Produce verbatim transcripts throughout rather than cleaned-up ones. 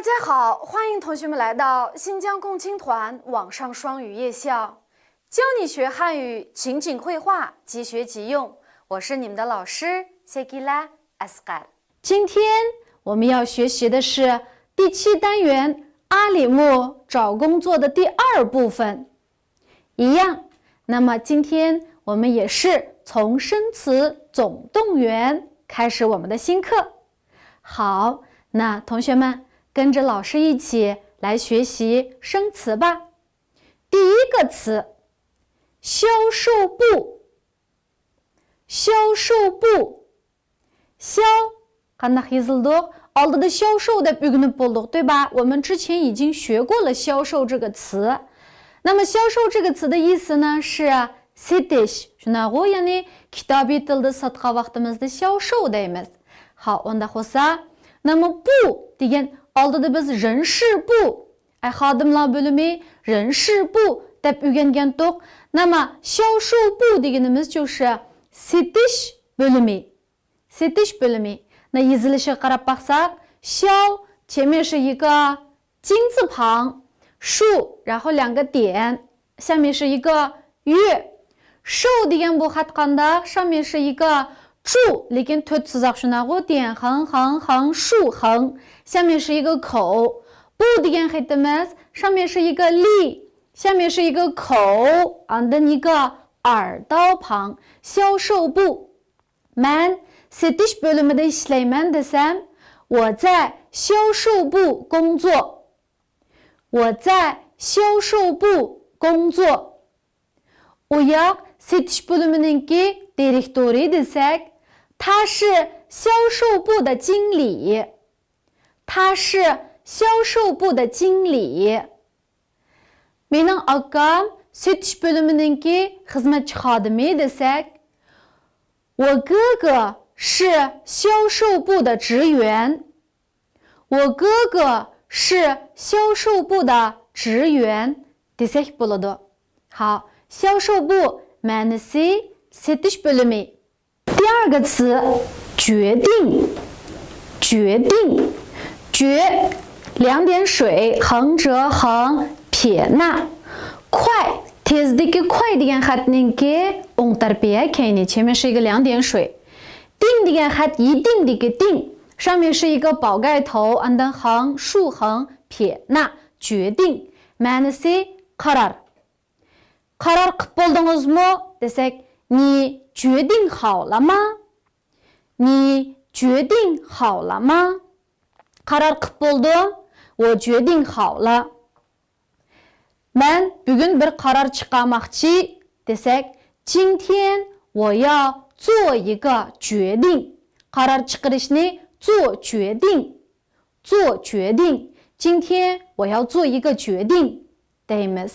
大家好，欢迎同学们来到新疆共青团网上双语夜校，教你学汉语，情景会话，即学即用。我是你们的老师谢吉拉阿斯盖。今天我们要学习的是第七单元阿里木找工作的第二部分。一样，那么今天我们也是从生词总动员开始我们的新课。好，那同学们跟着老师一起来学习生词吧。第一个词，销售部。销售部。 销 قانداق يېزىلىدۇ؟ ئالدىدا 销售 دەپ ئۆگىنىپ بولدۇق، 对吧؟ 我们之前已经学过了 销售 这个词。那么销售这个词的意思呢是 سېتىش، شۇنداقغۇ؟ يەنى كىتابىي تىلدا ساتقان ۋاقتىمىزدا 销售 دەيمىز. ھا، ئۇنداق بولسا، 那么 بۇ دېگەن ئالدىدا بىز 人事部، ئەي، خادىملار بۆلۈمى، 人事部 دەپ ئۆگەنگەنتۇق. 那么 销售部 دېگىنىمىز 就是 سېتىش بۆلۈمى. سېتىش بۆلۈمى. 那 يېزىلىشىغا قاراپ باقساق، 销 前面是一个金字旁，售 然后两个点，下面是一个月。售 دېگەن بۇ خەت قانداق؟ 上面是一个注، لېكىن تۆت سىزىق شۇنداقغۇ؟ 点横横横 شۇ 横، 下面是一个口。 بۇ دېگەن خېتىمىز 上面是一个立، 下面是一个口، ئاندىن 一个 ئار داۋ پاڭ، 销售部. مەن سېتىش بۆلۈمىدە ئىشلەيمەن دېسەم، 我在销售部工作。我在销售部工作。 ئۇ ياق سېتىش بۆلۈمىنىڭكى دىرېكتورى دېسەك، 他是销售部的经理。他是销售部的经理。 مېنىڭ ئاكام سېتىش بۆلۈمىنىڭكى خىزمەتچى خادىمى دېسەك، 我哥哥是销售部的职员。我哥哥是销售部的职员 دېسەك بولىدۇ. 好، 销售部 مەنىسى سېتىش بۆلۈمى. 第二个词，决定。决定。决 两点水 横折横 撇捺。 快 تېزدىكى 快 دېگەن خەتنىڭكى ئوڭ تەرىپى ھە كەينى 前面是一个两点水. 定 دېگەن خەت 一定 دىكى 定، 上面是一个宝盖头 ئاندىن 横 شۇ 横 撇捺. 决定 مەنىسى قارار. قارار قىپ بولدىڭىزمۇ دېسەك، 你决定好了吗؟ 你决定好了吗؟ قارار قىپ بولدۇم، 我决定好了. مەن بۈگۈن بىر قارار چىقارماقچى دېسەك، 今天我要做一个决定. قارار چىقىرىشنى 做决定. 做决定. 今天我要做一个决定 دەيمىز.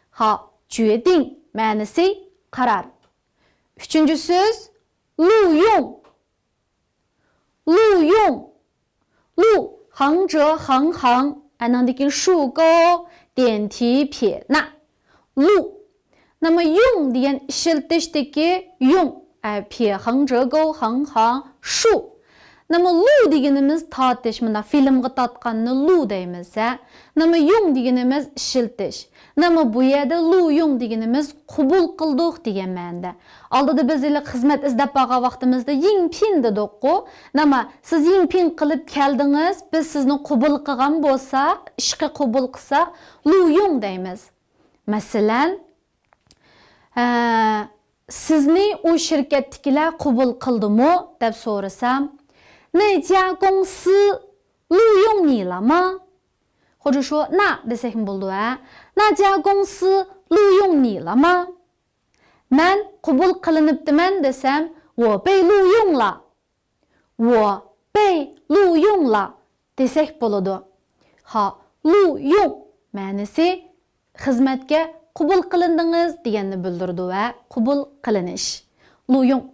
好، 决定 مەنىسى قارار. ئۈچىنچى سۆز، 路用. 路用. 路 横折横横 ئەنىڭدىكى 竖钩 点提撇捺. 路. 那么用 دېگەن ئىشلىتىشتىكى 用، ئە، 撇横折钩横横竖. 那么路 دېگىنىمىز تارتىش، مۇنداق فىلىمغا تارتقاننى 路 دەيمىز ھە. 那么用 دېگىنىمىز ئىشلىتىش. 那么 بۇ يەردە 路用 دېگىنىمىز قوبۇل قىلدۇق دېگەن مەنىدە. ئالدىدا بىز ھېلى خىزمەت ئىزدەپ بارغان ۋاقتىمىزدا 应聘 دېدۇققۇ. 那么 سىز 应聘 قىلىپ كەلدىڭىز، بىز سىزنى قوبۇل قىلغان بولساق، ئىشقا قوبۇل قىلساق، 录用 دەيمىز. مەسىلەن، ئە، سىزنى ئۇ شىركەتتىكىلەر قوبۇل قىلدىمۇ دەپ سورىسام، 那家公司录用你了吗؟ خۇددى شۇ 那 دېسەكمۇ بولىدۇ ھە. 那家公司录用你了吗؟ مەن قوبۇل قىلىنىپتىمەن دېسەم، 我被录用了. 我被录用了 دېسەك بولىدۇ. ھا، 录用 مەنىسى خىزمەتكە قوبۇل قىلىندىڭىز دېگەننى بىلدۈرىدۇ ۋە قوبۇل قىلىنىش. 录用.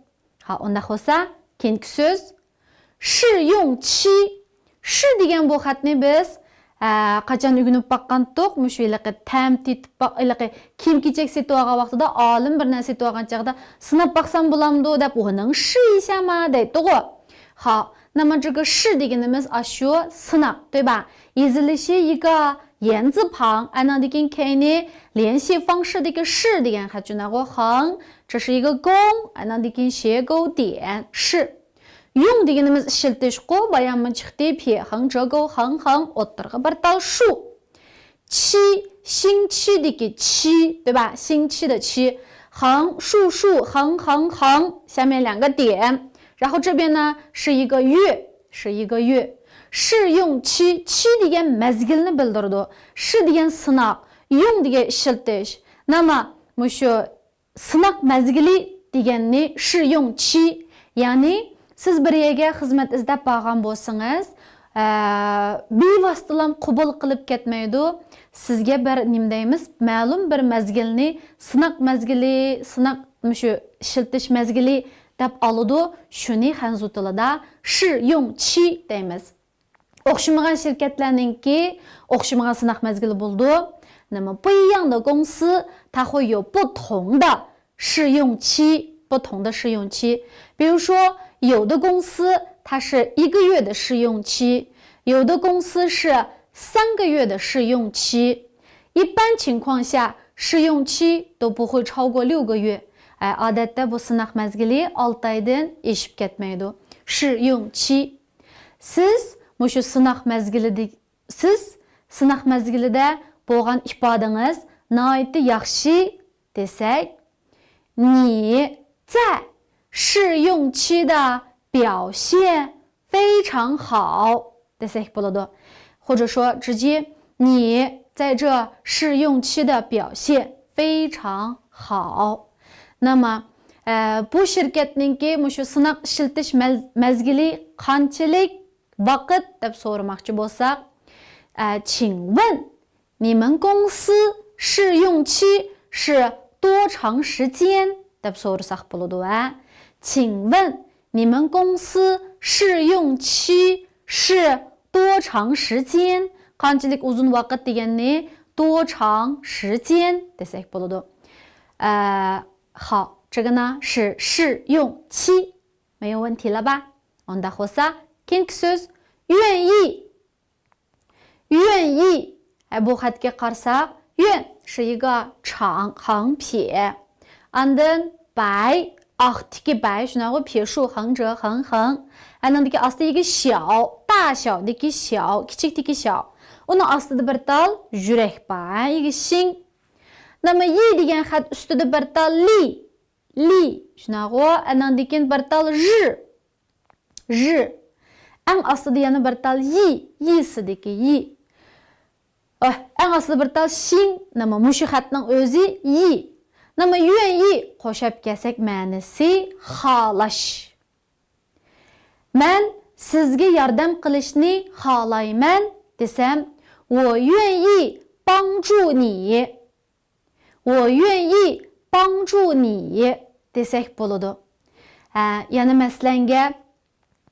ھا، ئۇنداق بولسا، كېيىنكى سۆز، 试用期. 试 دېگەن بۇ خەتنى بىز، ئە، قاچان ئۆگىنىپ باققانتۇق؟ مۇشۇ ھېلىقى تەم تېتىپ باق-، ھېلىقى كىيىم-كېچەك سېتىۋالغان ۋاقتىدا، ئالىم بىر نەرسە سېتىۋالغان چاغدا، سىناپ باقسام بولامدۇ دەپ، 我能试一下吗 دەيتتىغۇ. ھا، 那么这个是 دېگىنىمىز ئاشۇ سىناق، 对吧؟ يېزىلىشى 一个言字旁، ئانىڭدىن كېيىن كەينى 联系方式دىكى 是 دېگەن خەت 横، 这是一个弓، ئانىڭدىن كېيىن 斜勾点，是。 用 دېگىنىمىز ئىشلىتىشقۇ، بايانمۇ چىقتى، 撇横折勾横横، ئوتتۇرىغا بىر تال 竖. 七، 星期 دىكى 期، 对吧？ 星期的期。 横竖竖横横横，下面两个点。然后这边呢是一个月，是一个月。试用期， 期 دېگەن مەزگىلنى بىلدۈرىدۇ. 试 دېگەن سىناق، 用 دېگەن ئىشلىتىش. 那么 مۇشۇ سىناق مەزگىلى دېگەننى 试用期، يەنى سىز بىر يەرگە خىزمەت ئىزدەپ بارغان بولسىڭىز، ئە، بىۋاسىتىلام قوبۇل قىلىپ كەتمەيدۇ. سىزگە بىر نېمە دەيمىز، مەلۇم بىر مەزگىلنى سىناق مەزگىلى، سىناق مۇشۇ ئىشلىتىش مەزگىلى دەپ ئالىدۇ. شۇنى خەنزۇ تىلىدا 试用期 دەيمىز. ئوخشىمىغان شىركەتلەرنىڭكى ئوخشىمىغان سىناق مەزگىلى بولىدۇ. 那么不一样的公司，它会有不同的试用期，不同的试用期。比如说，有的公司它是一个月的试用期，有的公司是三个月的试用期。一般情况下，试用期都不会超过六个月。ئە، ئادەتتە بۇ سىناق مەزگىلى ئالتە ئايدىن ئېشىپ كەتمەيدۇ. 试用期. سىز مۇشۇ سىناق مەزگىلىدە، سىز سىناق مەزگىلىدە بولغان ئىپادىڭىز ناھايىتى ياخشى دېسەك، 你在试用期的表现非常好 دېسەك بولىدۇ. 或者说直接你在这试用期的表现非常好。 那么، ئە، بۇ شىركەتنىڭكى مۇشۇ سىناق ئىشلىتىش مەز-، مەزگىلى قانچىلىك ۋاقىت دەپ سورىماقچى بولساق، ئە، 请问你们公司试用期是多长时间 دەپ سورىساق بولىدۇ، ھە؟ 请问你们公司试用期是多长时间؟ قانچىلىك ئۇزۇن ۋاقىت دېگەننى 多长时间 دېسەك بولىدۇ. ئە، 好，这个呢是试用期，没有问题了吧？ ئۇنداق بولسا، كېيىنكى سۆز، 愿意. 愿意. ئە، بۇ خەتكە قارىساق، 愿 是一个长، 横撇. ئاندىن 白، ئاق تىكى 白، شۇنداققۇ، 撇竖横折横横. ئەنىڭدىكى ئاستى 一个小، 大小دىكى 小، كىچىك تىكى 小. ئۇنىڭ ئاستىدا بىر تال يۈرەك بار، ھە، 一个心. 那么 يى دېگەن خەت ئۈستىدە بىر تال 力، 力. شۇنداققۇ، ئەنىڭدىن كېيىن بىر تال 日، 日. ئەڭ ئاستىدا يەنە بىر تال 意، 意思دىكى 意. ئەڭ ئاستىدا بىر تال 心، 那么 مۇشۇ خەتنىڭ ئۆزى 意. 那么 愿意 قوشۇپ كەلسەك مەنىسى خالاش. مەن سىزگە ياردەم قىلىشنى خالايمەن دېسەم، 我愿意帮助你. 我愿意帮助你 دېسەك بولىدۇ. ھە، يەنە مەسىلەنگە،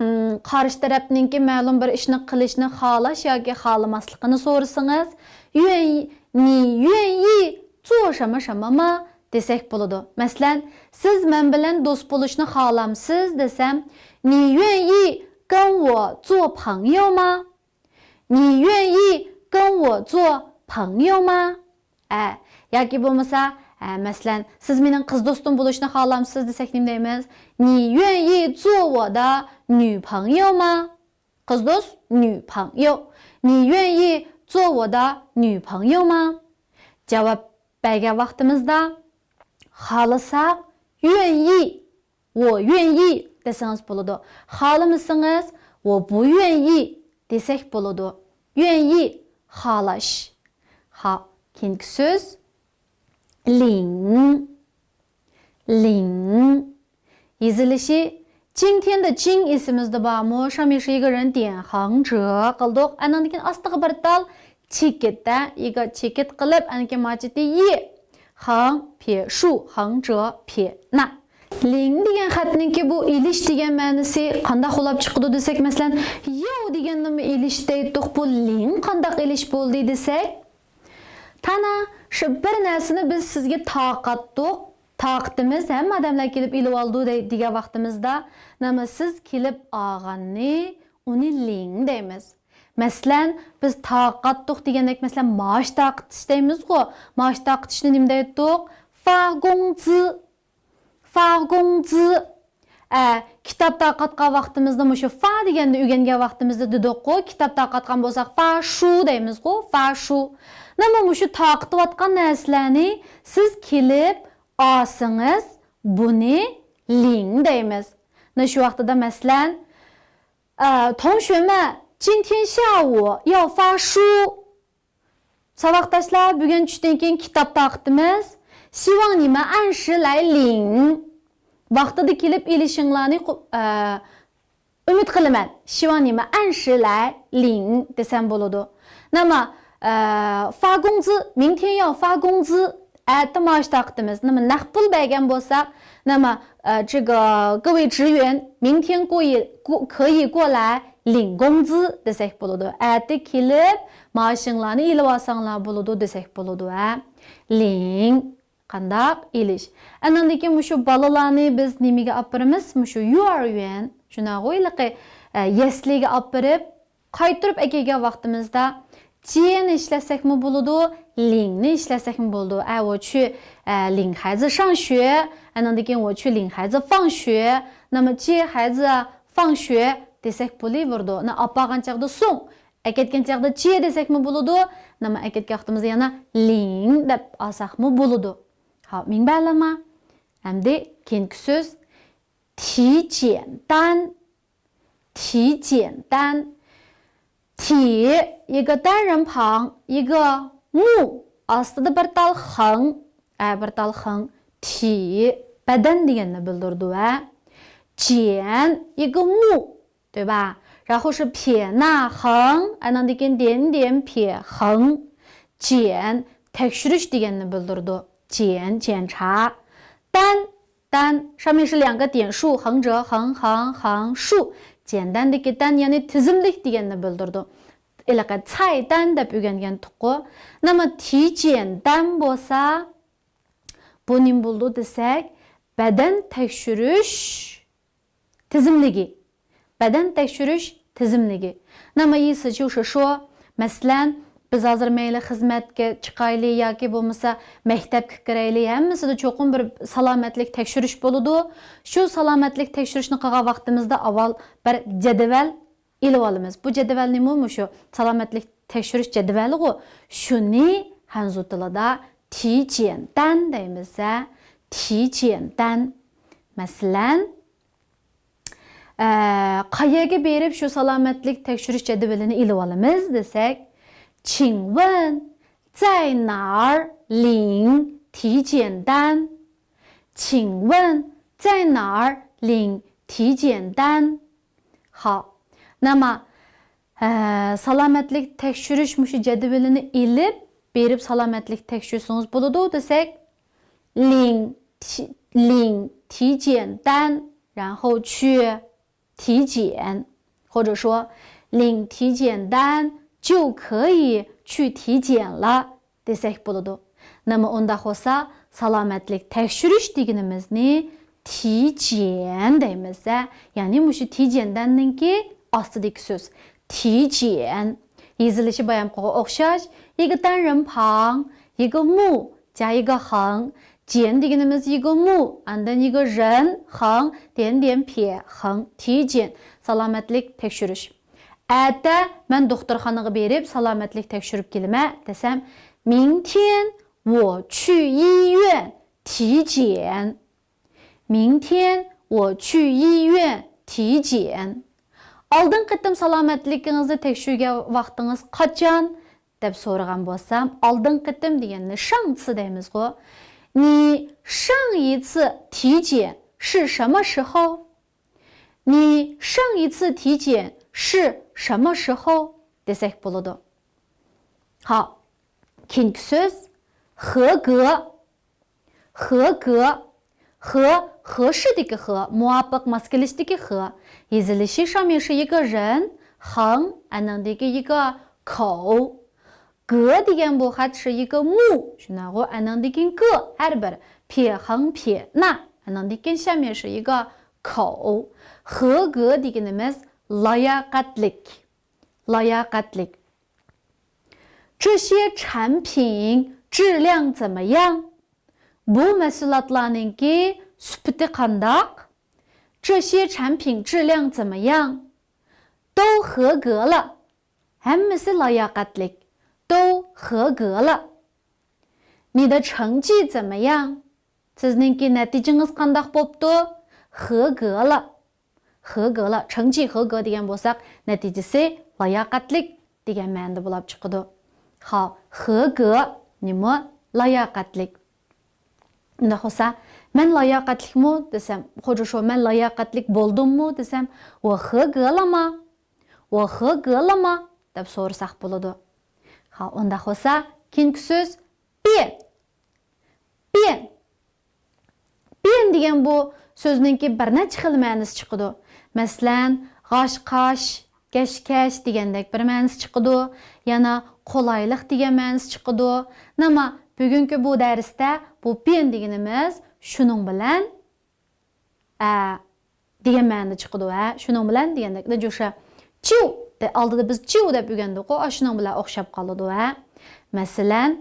ئىم، قارشى تەرەپنىڭكى مەلۇم بىر ئىشنى قىلىشنى خالاش ياكى خالىماسلىقىنى سورىسىڭىز، 愿意، 你愿意做什么什么吗 دېسەك بولىدۇ. مەسىلەن، سىز مەن بىلەن دوست بولۇشنى خالامسىز دېسەم، 你愿意跟我做朋友吗؟ 你愿意跟我做朋友吗؟ ئە، ياكى بولمىسا، ئە، مەسىلەن، سىز مېنىڭ قىز دوستۇم بولۇشنى خالامسىز دېسەك نېمە دەيمىز؟ 你愿意做我的女朋友吗؟ قىز دوست، 女朋友. 你愿意做我的女朋友吗؟ جاۋاب بەرگەن ۋاقتىمىزدا خالىساق، 愿意. 我愿意 دېسىڭىز بولىدۇ. خالىمىسىڭىز، 我不愿意 دېسەك بولىدۇ. 愿意 خالاش. 好، كېيىنكى سۆز 领. 领. يېزىلىشى 今天的今 ئېسىمىزدە بارمۇ؟ 上面是一个人点横折 قىلدۇق. ئانىڭدىن كېيىن ئاستىغا بىر تال چېكىت، ھە، 一个 چېكىت قىلىپ، ئاندىن كېيىن ماچىتى 一横撇竖横折撇捺. 领 دېگەن خەتنىڭكى بۇ ئېلىش دېگەن مەنىسى قانداق بولاپ چىقىدۇ دېسەك، مەسىلەن، 要 دېگەننىمۇ ئېلىش دەيتتۇق، بۇ 领 قانداق ئېلىش بولدى دېسەك، تانا، شۇ بىر نەرسىنى بىز سىزگە تارقاتتۇق، تاقىتىمىز ھەممە ئادەملەر كېلىپ ئېلىۋالىدۇ دەي-، دېگەن ۋاقتىمىزدا، نېمە، سىز كېلىپ ئالغاننى، ئۇنى لىڭ دەيمىز. مەسىلەن، بىز تاقاتتۇق دېگەندەك، مەسىلەن، مائاش تاقىتىش دەيمىزغۇ. مائاش تاقىتىشنى نېمە دەيتتۇق؟ فا گوڭ زى. فا گوڭ زى. ئە، كىتاب تارقاتقان ۋاقتىمىزدا مۇشۇ فا دېگەننى ئۆگەنگەن ۋاقتىمىزدا دېدۇققۇ، كىتاب تارقاتقان بولساق، فا شۇ دەيمىزغۇ، فا شۇ. نېمە مۇشۇ تارقىتىۋاتقان نەرسىلەرنى سىز كېلىپ ئالسىڭىز، بۇنى لىڭ دەيمىز. نە شۇ ۋاقتىدا مەسىلەن، ئە، 同学们، 今天下午要发书. ساۋاقداشلار، بۈگۈن چۈشتىن كېيىن كىتاب تارقىتىمىز. 希望你们按时来领. ۋاقتىدا كېلىپ ئېلىشىڭلارنى قو-، ئە، ئۈمىد قىلىمەن. 希望你们按时来领 دېسەم بولىدۇ. نېمە، ئە، 发工资، 明天要发工资. ئەتە مائاش تارقىتىمىز. نېمە، نەق پۇل بەرگەن بولساق، نېمە، ئە، 这个各位职员明天可以过، 可以过来 لىڭ گوڭ زى دېسەك بولىدۇ. ئەتە كېلىپ مائاشىڭلارنى ئېلىۋالساڭلار بولىدۇ دېسەك بولىدۇ، ھە. لىڭ. قانداق؟ ئېلىش. ئاندىن كېيىن مۇشۇ بالىلارنى بىز نېمىگە ئاپىرىمىز؟ مۇشۇ يۇئېريۈەن. شۇنداقغۇ ھېلىقى، ئە، يەسلىگە ئاپىرىپ، قايتۇرۇپ ئەكەلگەن ۋاقتىمىزدا، جيەننى ئىشلەتسەكمۇ بولىدۇ، لىڭنى ئىشلەتسەكمۇ بولىدۇ. ئە، 我去، ئە، 领孩子上学، ئاندىن كېيىن 我去领孩子放学، نېمە، 接孩子 放学 دېسەك بولۇۋېرىدۇ. نە، ئاپارغان چاغدا 送، ئەكەتكەن چاغدا 接 دېسەكمۇ بولىدۇ. نېمە، ئەكەتكەن ۋاقتىمىزدا يەنە 领 دەپ ئالساقمۇ بولىدۇ. ھاپ، مىڭبەلىما. ئەمدى كېيىنكى سۆز 提件单. 提件单. 提، 一个单人旁， 一个木، ئاستىدا بىر تال خېڭ، ئە، بىر تال خېڭ. 提، بەدەن دېگەننى بىلدۈرىدۇ، ھە. 件، 一个木، 对吧？然后是撇捺横， ئاندىن كېيىن 点点撇横. 检، تەكشۈرۈش دېگەننى بىلدۈرىدۇ. 检، 检查. 单، 单，上面是两个点竖，横折横，横，横，竖. 简单دىكى 单، يەنى تىزىملىك دېگەننى بىلدۈرىدۇ. ھېلىقى 菜单 دەپ ئۆگەنگەنتۇققۇ. نېمە، 体检单 بولسا، بۇ نېمە بولىدۇ دېسەك، بەدەن تەكشۈرۈش تىزىملىكى. بەدەن تەكشۈرۈش تىزىملىكى. 那么意思就是说، مەسىلەن، بىز ھازىر مەيلى خىزمەتكە چىقايلى ياكى بولمىسا مەكتەپكە كىرەيلى، ھەممىسىدە چوقۇم بىر سالامەتلىك تەكشۈرۈش بولىدۇ. شۇ سالامەتلىك تەكشۈرۈشنى قىلغان ۋاقتىمىزدا ئاۋۋال بىر جەدۋەل ئېلىۋالىمىز. بۇ جەدۋەلنىمۇ مۇشۇ سالامەتلىك تەكشۈرۈش جەدۋەلىغۇ. شۇنى خەنزۇ تىلىدا 体检单 دەيمىز، ھە. 体检单. مەسىلەن، ئە، قەيەرگە بېرىپ شۇ سالامەتلىك تەكشۈرۈش جەدۋىلىنى ئېلىۋالىمىز دېسەك، 请问在哪儿领体检单؟ 请问在哪儿领体检单？ ھاپ. نېمە، ئە، سالامەتلىك تەكشۈرۈش مۇشۇ جەدۋىلىنى ئېلىپ، بېرىپ سالامەتلىك تەكشۈرسىڭىز بولىدۇ دېسەك، 领体، 领体检单，然后去体检，或者说领体检单就可以去体检了 دېسەك بولىدۇ. نېمە ئۇنداق بولسا، سالامەتلىك تەكشۈرۈش دېگىنىمىزنى 体检 دەيمىز، ھە؟ يەنى مۇشۇ 体检单نىڭكى ئاستىدىكى سۆز. 体检. يېزىلىشى بايامقىغا ئوخشاش، 一个单人旁، 一个木، 加一个横. 检 دېگىنىمىز 一个木، ئاندىن 一个人، 横، 点点撇横. 体检. سالامەتلىك تەكشۈرۈش. ئەتە مەن دوختۇرخانىغا بېرىپ سالامەتلىك تەكشۈرۈپ كېلىمەن دېسەم، 明天我去医院体检. 明天我去医院体检. ئالدىنقى قېتىم سالامەتلىكىڭىزنى تەكشۈرگەن ۋاقتىڭىز قاچان؟ دەپ سورىغان بولسام، ئالدىنقى قېتىم دېگەننى 上次 دەيمىزغۇ. 你上一次体检是什么时候؟ 你上一次体检是什么时候 دېسەك بولىدۇ. ھاپ. كېيىنكى سۆز 合格. 合格. 合، 合适دىكى 合، مۇۋاپىق، ماس كېلىشتىكى 合. يېزىلىشى 上面是一个人، 横، ئاندىن كېيىن 一个口. 格 دېگەن بۇ خەت 是一个木، شۇنداقغۇ، ئاندىن كېيىن 个، ھەر بىر. پې خېڭ پې نە. ئاندىن كېيىن 下面是一个口. 合格 دېگىنىمىز لاياقەتلىك. لاياقەتلىك. 这些产品质量怎么样؟ بۇ مەھسۇلاتلارنىڭكى سۈپىتى قانداق؟ 这些产品质量怎么样？都合格了. ھەممىسى لاياقەتلىك. 都合格了. 你的成绩怎么样؟ سىزنىڭكى نەتىجىڭىز قانداق بوپتۇ؟ 合格了. 合格了. 成绩合格 دېگەن بولساق، نەتىجىسى لاياقەتلىك دېگەن مەنىدە بولاپ چىقىدۇ. خا، 合格 نېمە؟ لاياقەتلىك. ئۇنداق بولسا، مەن لاياقەتلىكمۇ دېسەم، خوجا شو، مەن لاياقەتلىك بولدۇممۇ دېسەم، 我合格了吗؟ 我合格了吗؟ دەپ سورىساق بولىدۇ. خا، ئۇنداق بولسا، كېيىنكى سۆز 变. 变. 变 دېگەن بۇ سۆزنىڭكى بىر نەچچە خىل مەنىسى چىقىدۇ. مەسىلەن، غاش-قاش، كەش-كەش دېگەندەك بىر مەنىسى چىقىدۇ. يەنە قولايلىق دېگەن مەنىسى چىقىدۇ. نېمە، بۈگۈنكى بۇ دەرستە بۇ 变 دېگىنىمىز شۇنىڭ بىلەن ئە، دېگەن مەنىدە چىقىدۇ، ھە. شۇنىڭ بىلەن دېگەندەك، جوشا. 就 دە، ئالدىدا بىز 就 دەپ ئۆگەندۇق، ئاشۇنىڭ بىلەن ئوخشاپ قالىدۇ، ھە. مەسىلەن،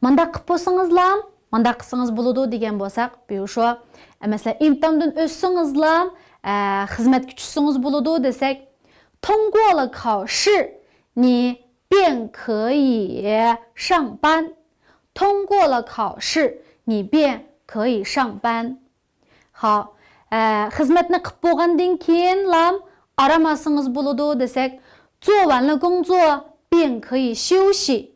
مانداق قىپ بولسىڭىزلام، مانداق قىلسىڭىز بولىدۇ دېگەن بولساق، بۇ شۇ. ئە، مەسىلەن، ئىمتىھاندىن ئۆتسىڭىزلام، ئە، خىزمەتكە چۈشسىڭىز بولىدۇ دېسەك، 通过了考试，你便可以上班。通过了考试，你便可以上班。 خا، ئە، خىزمەتنى قىپ بولغاندىن كېيىنلام ئارام ئالسىڭىز بولىدۇ دېسەك، 做完了工作便可以休息。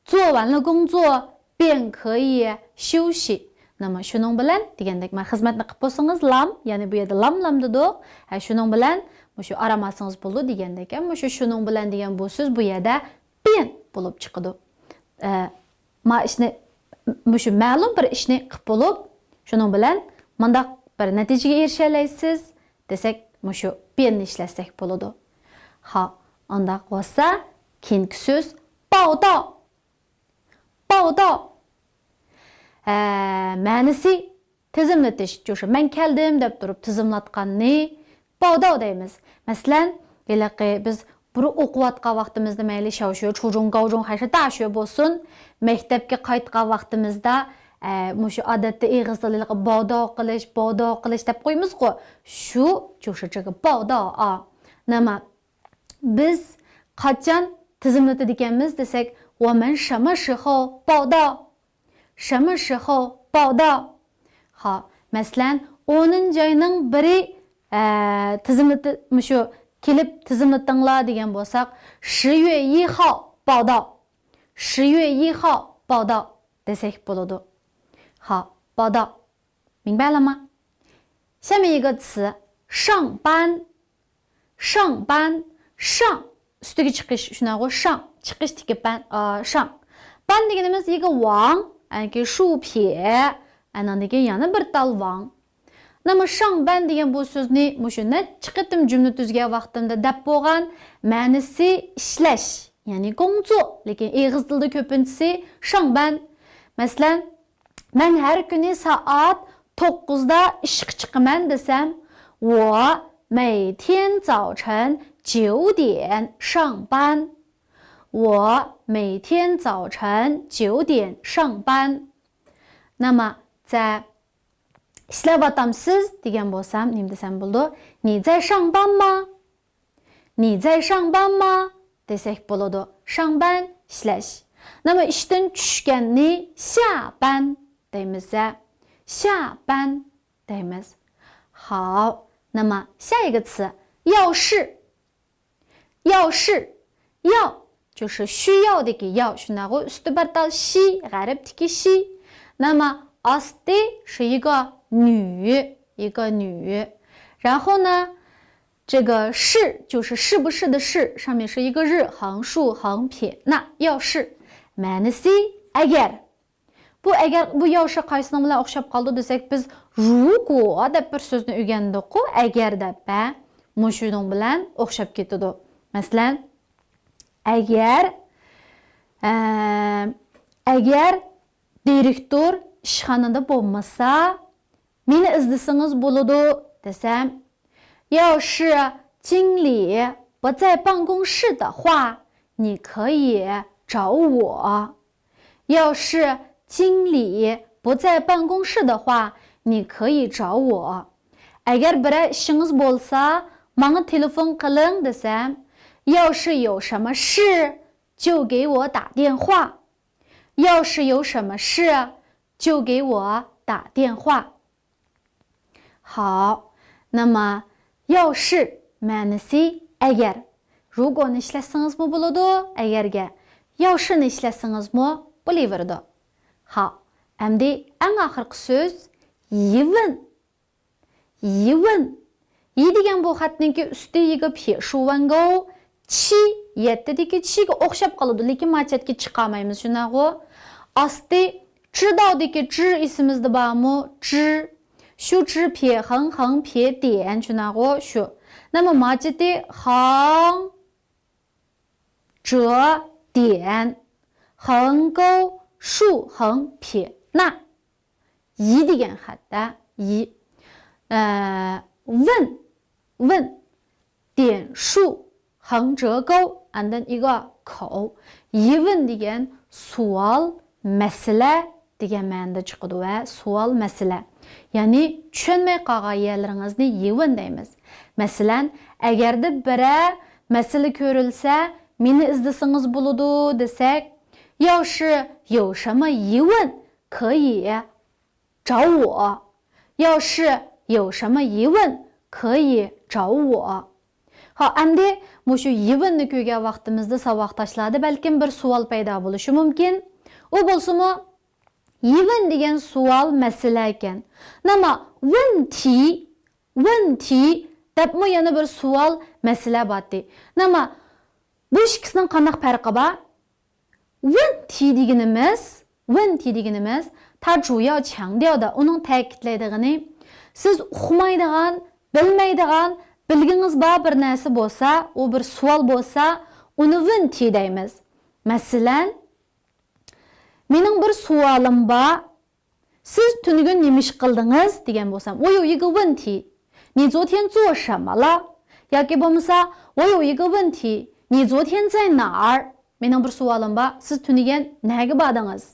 做完了工作便可以休息。 نېمە، شۇنىڭ بىلەن دېگەندەك، مانا خىزمەتنى قىپ بولسىڭىزلام، يەنى بۇ يەردە لام لام دېدۇق. ھە، شۇنىڭ بىلەن مۇشۇ ئارام ئالسىڭىز بولىدۇ دېگەندەك. ھە، مۇشۇ شۇنىڭ بىلەن دېگەن بۇ سۆز بۇ يەردە 变 بولۇپ چىقىدۇ. ئە، ما ئىشنى، مۇشۇ مەلۇم بىر ئىشنى قىپ بولۇپ، شۇنىڭ بىلەن مۇنداق بىر نەتىجىگە ئېرىشەلەيسىز دېسەك، مۇشۇ 变 نى ئىشلەتسەك بولىدۇ. خا، ئانداق بولسا، كېيىنكى سۆز 报到. 报到. ئە، مەنىسى تىزىملىتىش، جوشا، مەن كەلدىم دەپ تۇرۇپ تىزىملاتقاننى 报到 دەيمىز. مەسىلەن، ھېلىقى بىز بىر ئوقۇۋاتقان ۋاقتىمىزدا مەيلى 小学، 初中، 高中، 还是大学 بولسۇن، مەكتەپكە قايتقان ۋاقتىمىزدا، ئە، مۇشۇ ئادەتتە ئېغىز تىلى ھېلىقى 报到 قىلىش، 报到 قىلىش دەپ قويىمىزغۇ. شۇ، جوشا، 这个报到 ئا. نېمە، بىز قاچان تىزىملىتىدىكەنمىز دېسەك، 我们什么时候报到؟ 什么时候报到؟ خا، مەسىلەن، ئونىنچى ئاينىڭ بىرى، ئە، تىزىملىتى-، مۇشۇ كېلىپ تىزىملىتىڭلار دېگەن بولساق، 十月一号报到. 十月一号报到 دېسەك بولىدۇ. خا، 报到. 明白了吗？下面一个词，上班。 上班. 上 ئۈستىگە چىقىش، شۇنداقغۇ؟ 上 چىقىشتىكى پەن، ئا، 上. 班 دېگىنىمىز 一个 ۋاڭ، يەنى 竖撇، ئاندىن كېيىن يەنە بىر تال 王. نېمە، 上班 دېگەن بۇ سۆزنى مۇشۇ نەچچە قېتىم جۈملە تۈزگەن ۋاقتىمدا دەپ بولغان. مەنىسى ئىشلەش، يەنى 工作، لېكىن ئېغىز تىلىدا كۆپىنچىسى 上班. مەسىلەن، مەن ھەر كۈنى سائەت توققۇزدا ئىشقا چىقىمەن دېسەم، 我每天早晨九点上班。我每天早晨九点上班。نېمە، 在 ئىشلەۋاتامسىز دېگەن بولسام، نېمە دېسەم بولىدۇ؟ 你在上班吗؟ 你在上班吗؟ دېسەك بولىدۇ. 上班 ئىشلەش. نېمە، ئىشتىن چۈشكەننى 下班 دەيمىز-ە. 下班 دەيمىز. خاپ، نېمە، 下一个词، 要事. 要事. 要 就是需要 دىكى 要. شۇنداقغۇ؟ ئۈستى بىر تال 西، غەربتىكى 西. نېمە، ئاستى 是一个女، 一个女. 然后呢， 这个是就是是不是的是，上面是一个日，横竖横撇捺，要是. مەنىسى ئەگەر. بۇ ئەگەر، بۇ 要是 قايسىنىڭ بىلەن ئوخشاپ قالىدۇ دېسەك، بىز 如果 دەپ بىر سۆزنى ئۆگەندۇققۇ، ئەگەر دەپ، ھە؟ مۇشۇنىڭ بىلەن ئوخشاپ كېتىدۇ. مەسىلەن، ئەگەر، ئە، ئەگەر دىرېكتور ئىشخانىدا بولمىسا، مېنى ئىزدىسىڭىز بولىدۇ دېسەم، 要是经理不在办公室的话，你可以找我。要是经理不在办公室的话，你可以找我。 ئەگەر بىرەر ئىشىڭىز بولسا، ماڭا تېلېفون قىلىڭ دېسەم، 要是有什么事就给我打电话。 要是有什么事就给我打电话。 好，那么要是 مەنىسى ئەگەر. 如果نى ئىشلەتسىڭىزمۇ بولىدۇ، ئەگەرگە 要是 نى ئىشلەتسىڭىزمۇ بولۇۋېرىدۇ. 好، ئەمدى ئەڭ ئاخىرقى سۆز 疑问. 疑问. 疑 دېگەن بۇ خەتنىڭكى ئۈستى 一个撇竖 ۋەنگو، چى، يەتتىدىكى چىگە ئوخشاپ قالىدۇ، لېكىن ما چەتكە چىقارمايمىز، شۇنداقغۇ؟ ئاستى 知道دىكى 知 ئېسىمىزدە بارمۇ؟ 知. شۇ 知撇横横撇点 شۇنداقغۇ؟ شۇ. 那么 ما چېتى 横 折点，横沟竖横撇捺. 疑 دېگەن خەتتە 疑. 呃，问، 问، 点竖横折钩 and then 一个口. 疑问 دېگەن سوئال، مەسىلە دېگەن مەنىدە چىقىدۇ ۋە سوئال، مەسىلە. يەنى چۈشەنمەي قالغان يەرلىرىڭىزنى 疑问 دەيمىز. مەسىلەن، ئەگەردە بىرەر مەسىلە كۆرۈلسە، مېنى ئىزدىسىڭىز بولىدۇ دېسەك، 要是有什么疑问可以找我。 要是有什么疑问可以找我。 ھا، ئەمدى مۇشۇ 疑问نى كۆرگەن ۋاقتىمىزدا ساۋاقداشلاردا بەلكىم بىر سوئال پەيدا بولۇشى مۇمكىن. ئۇ بولسىمۇ، 疑问 دېگەن سوئال، مەسىلە ئىكەن. 那么问题، 问题 دەپمۇ يەنە بىر سوئال، مەسىلە بارتى. 那么 بۇ ئىككىسىنىڭ قانداق پەرقى بار؟ 问题 دېگىنىمىز، 问题 دېگىنىمىز 它主要强调的، ئۇنىڭ تەكىتلەيدىغىنى، سىز ئۇقمايدىغان، بىلمەيدىغان، بىلگىڭىز بار بىر نەرسە بولسا، ئۇ بىر سوئال بولسا، ئۇنى 问题 دەيمىز. مەسىلەن، مېنىڭ بىر سوئالىم بار، سىز تۈنۈگۈن نېمە ئىش قىلدىڭىز دېگەن بولسام، 我有一个问题، 你昨天做什么了؟ ياكى بولمىسا، 我有一个问题，你昨天在哪儿؟ مېنىڭ بىر سوئالىم بار، سىز تۈنۈگۈن نەگە باردىڭىز؟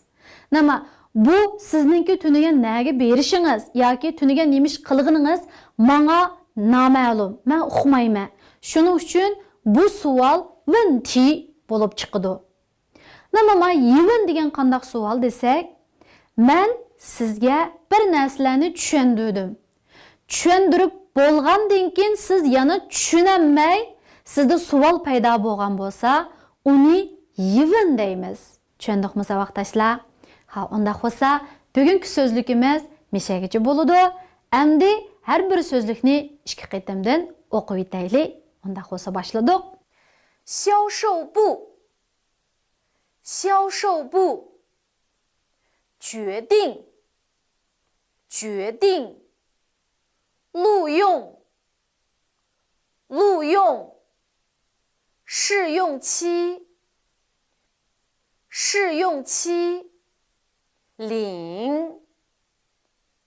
نېمە، بۇ سىزنىڭكى تۈنۈگۈن نەگە بېرىشىڭىز ياكى تۈنۈگۈن نېمە ئىش قىلغىنىڭىز ماڭا نامەلۇم، مەن ئۇقمايمەن. شۇنىڭ ئۈچۈن بۇ سوئال 问题 بولۇپ چىقىدۇ. 那么 ما 疑问 دېگەن قانداق سوئال دېسەك، مەن سىزگە بىر نەرسىلەرنى چۈشەندۈردۈم. چۈشەندۈرۈپ بولغاندىن كېيىن سىز يەنە چۈشىنەلمەي، سىزدە سوئال پەيدا بولغان بولسا، ئۇنى 疑问 دەيمىز. چۈشەندۇقمۇ ساۋاقداشلار؟ ھا، ئۇنداق بولسا، بۈگۈنكى سۆزلۈكىمىز مىشەگىچە بولىدۇ. ئەمدى ھەر بىر سۆزلۈكنى ئىككى قېتىمدىن ئوقۇۋېتەيلى. ئۇنداق بولسا باشلىدۇق. 销售部 销售部，决定，决定，录用，录用，试用期，试用期，领，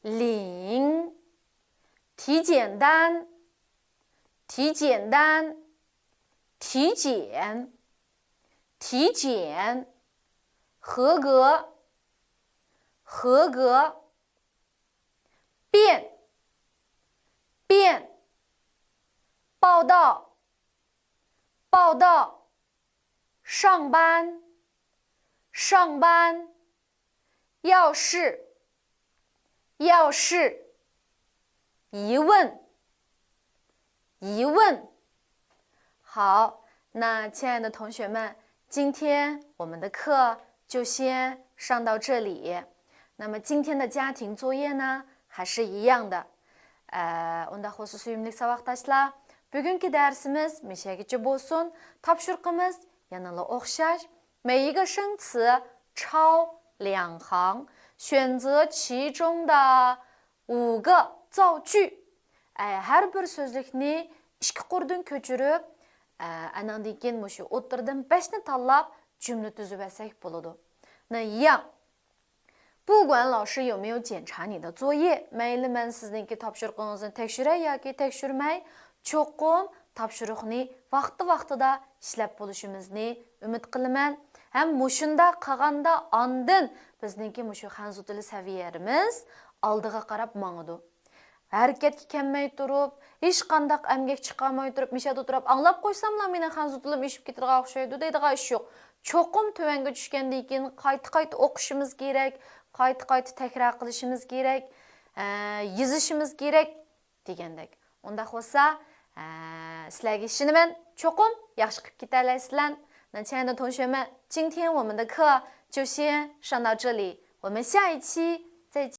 领，体检单，体检单，体检。 体检，合格，合格，变，变，报到，报到，上班，上班，要是，要是，疑问，疑问。好，那亲爱的同学们，今天我们的课就先上到这里。那么今天的家庭作业呢，还是一样的。ئە، ئۇنداق بولسا سۆيۈملۈك ساۋاقداشلار، بۈگۈنكى دەرسىمىز مىشەگىچە بولسۇن. تاپشۇرۇقىمىز يەنىلا ئوخشاش. 每一个生词抄两行，选择其中的 五个造句. ئە، ھەر بىر سۆزلۈكنى ئىككى قۇردىن كۆچۈرۈپ، ئە، ئانىڭدىن كېيىن مۇشۇ ئوتتۇرىدىن بەشنى تاللاپ جۈملە تۈزۈۋەتسەك بولىدۇ. 那样，不管老师有没有检查你的作业، مەيلى مەن سىزنىڭكى تاپشۇرۇقىڭىزنى تەكشۈرەي ياكى تەكشۈرمەي، چوقۇم تاپشۇرۇقنى ۋاقتى-ۋاقتىدا ئىشلەپ بولۇشىمىزنى ئۈمىد قىلىمەن. ھەم مۇشۇنداق قىلغاندا ئاندىن بىزنىڭكى مۇشۇ خەنزۇ تىلى سەۋىيەمىز ئالدىغا قاراپ ماڭىدۇ. ھەرىكەتكە كەلمەي تۇرۇپ، ھېچقانداق ئەمگەك چىقارماي تۇرۇپ، مىشەدە تۇرۇپ ئاڭلاپ قويساملا مېنىڭ خەنزۇ تىلىم ئېشىپ كېتىدىغان ئوخشايدۇ دەيدىغان ئىش يوق. چوقۇم تۆۋەنگە چۈشكەندىن كېيىن قايتا-قايتا ئوقۇشىمىز كېرەك، قايتا-قايتا تەكرار قىلىشىمىز كېرەك، ئە، يېزىشىمىز كېرەك دېگەندەك. ئۇنداق بولسا، ئە، سىلەرگە ئىشىنىمەن، چوقۇم ياخشى قىلىپ كېتەلەيسىلەر. 那亲爱的同学们，今天我们的课就先上到这里，我们下一期再见。